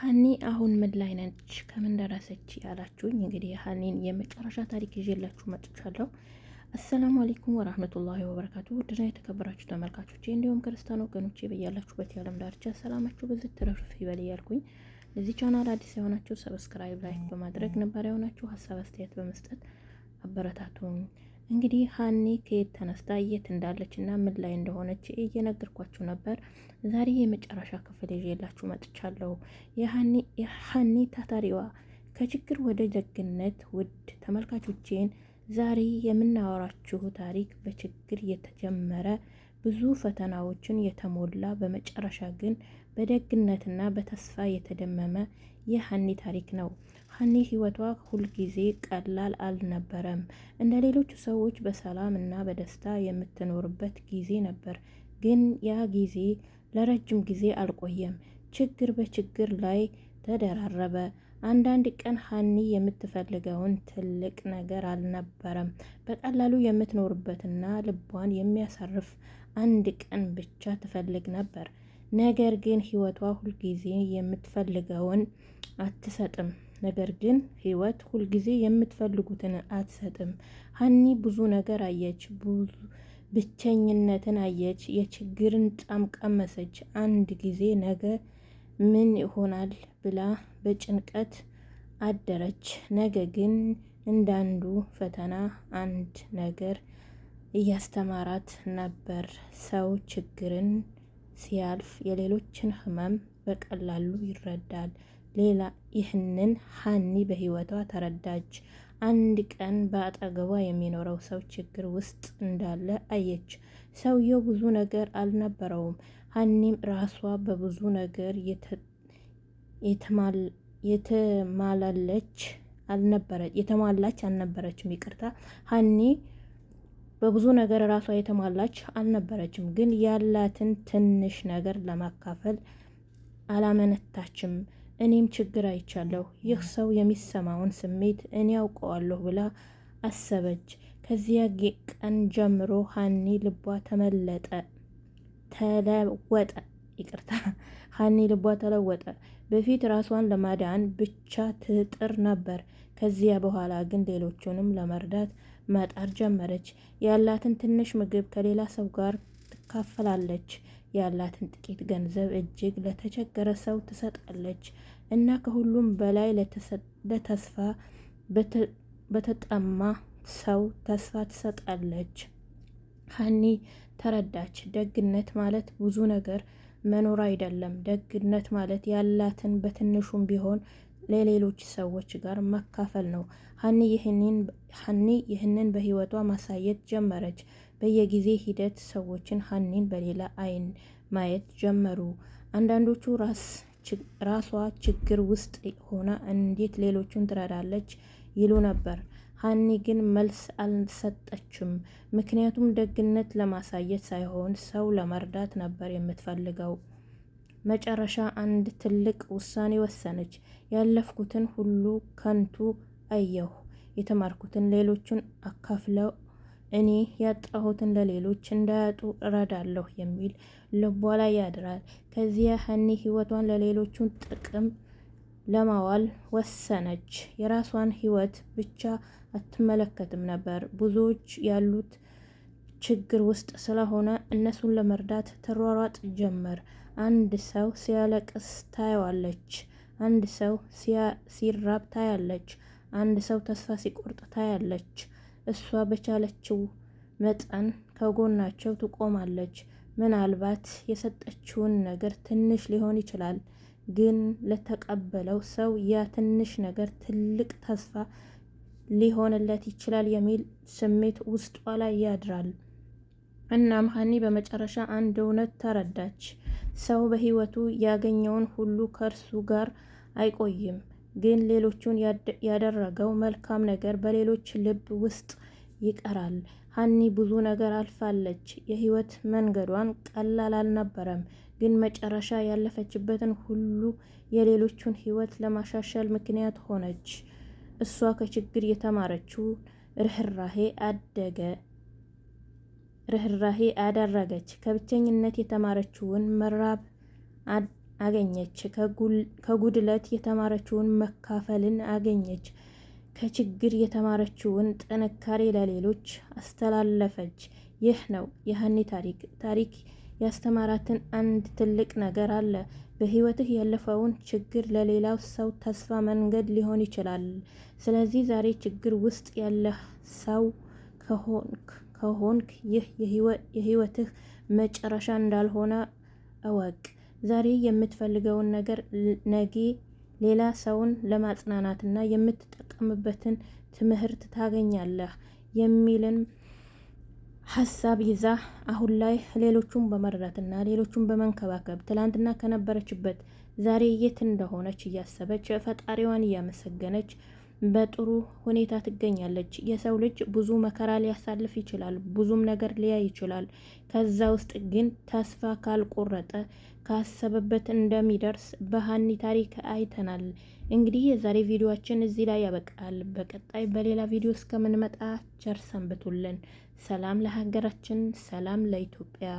ሀኒ አሁን ምን ላይ ነች? ከምን ደረሰች? ያላችሁኝ እንግዲህ የሀኒን የመጨረሻ ታሪክ ይዤላችሁ መጥቻለሁ። السلام عليكم ورحمة الله وبركاته። ውድና የተከበራችሁ ተመልካቾቼ እንዲሁም ክርስቲያን ወገኖቼ በያላችሁበት የዓለም ዳርቻ ሰላማችሁ ብዝት ትርፍርፍ ይበል እያልኩኝ ለዚህ ቻናል አዲስ የሆናችሁ subscribe፣ like በማድረግ ነባር የሆናችሁ ሀሳብ አስተያየት በመስጠት አበረታቱኝ። እንግዲህ ሀኒ ከየት ተነስታ የት እንዳለች እና ምን ላይ እንደሆነች እየነገርኳችሁ ነበር። ዛሬ የመጨረሻ ክፍል ይዤላችሁ መጥቻለሁ። የሀኒ ታታሪዋ ከችግር ወደ ደግነት። ውድ ተመልካቾቼን ዛሬ የምናወራችሁ ታሪክ በችግር የተጀመረ፣ ብዙ ፈተናዎችን የተሞላ፣ በመጨረሻ ግን በደግነትና በተስፋ የተደመመ የሀኒ ታሪክ ነው። ሀኒ ህይወቷ ሁልጊዜ ቀላል አልነበረም። እንደ ሌሎቹ ሰዎች በሰላም እና በደስታ የምትኖርበት ጊዜ ነበር። ግን ያ ጊዜ ለረጅም ጊዜ አልቆየም። ችግር በችግር ላይ ተደራረበ። አንዳንድ ቀን ሀኒ የምትፈልገውን ትልቅ ነገር አልነበረም። በቀላሉ የምትኖርበትና ልቧን የሚያሳርፍ አንድ ቀን ብቻ ትፈልግ ነበር። ነገር ግን ህይወቷ ሁልጊዜ የምትፈልገውን አትሰጥም። ነገር ግን ህይወት ሁልጊዜ የምትፈልጉትን አትሰጥም። ሀኒ ብዙ ነገር አየች። ብዙ ብቸኝነትን አየች። የችግርን ጣም ቀመሰች። አንድ ጊዜ ነገ ምን ይሆናል ብላ በጭንቀት አደረች። ነገ ግን እንዳንዱ ፈተና አንድ ነገር እያስተማራት ነበር። ሰው ችግርን ሲያልፍ የሌሎችን ህመም በቀላሉ ይረዳል። ሌላ ይህንን ሀኒ በህይወቷ ተረዳች። አንድ ቀን በአጠገቧ የሚኖረው ሰው ችግር ውስጥ እንዳለ አየች። ሰውየው ብዙ ነገር አልነበረውም። ሀኒም ራሷ በብዙ ነገር የተማላለች የተሟላች አልነበረችም። ይቅርታ፣ ሀኒ በብዙ ነገር ራሷ የተሟላች አልነበረችም። ግን ያላትን ትንሽ ነገር ለማካፈል አላመነታችም። እኔም ችግር አይቻለሁ፣ ይህ ሰው የሚሰማውን ስሜት እኔ ያውቀዋለሁ ብላ አሰበች። ከዚያ ቀን ጀምሮ ሀኒ ልቧ ተመለጠ ተለወጠ። ይቅርታ፣ ሀኒ ልቧ ተለወጠ። በፊት ራሷን ለማዳን ብቻ ትጥር ነበር። ከዚያ በኋላ ግን ሌሎቹንም ለመርዳት መጣር ጀመረች። ያላትን ትንሽ ምግብ ከሌላ ሰው ጋር ትካፈላለች። ያላትን ጥቂት ገንዘብ እጅግ ለተቸገረ ሰው ትሰጣለች እና ከሁሉም በላይ ለተስፋ በተጠማ ሰው ተስፋ ትሰጣለች። ሀኒ ተረዳች። ደግነት ማለት ብዙ ነገር መኖር አይደለም። ደግነት ማለት ያላትን በትንሹም ቢሆን ለሌሎች ሰዎች ጋር መካፈል ነው። ሀኒ ይህንን በህይወቷ ማሳየት ጀመረች። በየጊዜ ሂደት ሰዎችን ሀኒን በሌላ አይን ማየት ጀመሩ። አንዳንዶቹ ራሷ ችግር ውስጥ ሆና እንዴት ሌሎቹን ትረዳለች ይሉ ነበር። ሀኒ ግን መልስ አልሰጠችም። ምክንያቱም ደግነት ለማሳየት ሳይሆን ሰው ለመርዳት ነበር የምትፈልገው። መጨረሻ አንድ ትልቅ ውሳኔ ወሰነች። ያለፍኩትን ሁሉ ከንቱ አየሁ። የተማርኩትን ሌሎቹን አካፍለው እኔ ያጣሁትን ለሌሎች እንዳያጡ እረዳለሁ የሚል ልቧ ላይ ያድራል። ከዚያ ሀኒ ህይወቷን ለሌሎቹን ጥቅም ለማዋል ወሰነች። የራሷን ህይወት ብቻ አትመለከትም ነበር። ብዙዎች ያሉት ችግር ውስጥ ስለሆነ እነሱን ለመርዳት ትሯሯጥ ጀመር። አንድ ሰው ሲያለቅስ ታየዋለች። አንድ ሰው ሲራብ ታያለች። አንድ ሰው ተስፋ ሲቆርጥ ታያለች። እሷ በቻለችው መጠን ከጎናቸው ትቆማለች። ምናልባት የሰጠችውን ነገር ትንሽ ሊሆን ይችላል፣ ግን ለተቀበለው ሰው ያ ትንሽ ነገር ትልቅ ተስፋ ሊሆንለት ይችላል የሚል ስሜት ውስጧ ላይ ያድራል። እናም ሀኒ በመጨረሻ አንድ እውነት ተረዳች። ሰው በሕይወቱ ያገኘውን ሁሉ ከእርሱ ጋር አይቆይም። ግን ሌሎቹን ያደረገው መልካም ነገር በሌሎች ልብ ውስጥ ይቀራል። ሀኒ ብዙ ነገር አልፋለች። የህይወት መንገዷን ቀላል አልነበረም። ግን መጨረሻ ያለፈችበትን ሁሉ የሌሎቹን ህይወት ለማሻሻል ምክንያት ሆነች። እሷ ከችግር የተማረችው ርህራሄ አደገ ርህራሄ አደረገች። ከብቸኝነት የተማረችውን መራብ አገኘች። ከጉድለት የተማረችውን መካፈልን አገኘች። ከችግር የተማረችውን ጥንካሬ ለሌሎች አስተላለፈች። ይህ ነው የሀኒ ታሪክ። ታሪክ ያስተማራትን አንድ ትልቅ ነገር አለ። በህይወትህ ያለፈውን ችግር ለሌላው ሰው ተስፋ መንገድ ሊሆን ይችላል። ስለዚህ ዛሬ ችግር ውስጥ ያለህ ሰው ከሆንክ ይህ የህይወትህ መጨረሻ እንዳልሆነ እወቅ። ዛሬ የምትፈልገውን ነገር ነገ ሌላ ሰውን ለማጽናናትና የምትጠቀምበትን ትምህርት ታገኛለህ የሚልን ሀሳብ ይዛ አሁን ላይ ሌሎቹን በመረዳትና ሌሎቹን በመንከባከብ ትላንትና ከነበረችበት ዛሬ የት እንደሆነች እያሰበች ፈጣሪዋን እያመሰገነች በጥሩ ሁኔታ ትገኛለች። የሰው ልጅ ብዙ መከራ ሊያሳልፍ ይችላል፣ ብዙም ነገር ሊያይ ይችላል። ከዛ ውስጥ ግን ተስፋ ካልቆረጠ ካሰበበት እንደሚደርስ በሀኒ ታሪክ አይተናል። እንግዲህ የዛሬ ቪዲዮችን እዚህ ላይ ያበቃል። በቀጣይ በሌላ ቪዲዮ እስከምንመጣ ቸር ሰንብቱልን። ሰላም ለሀገራችን፣ ሰላም ለኢትዮጵያ።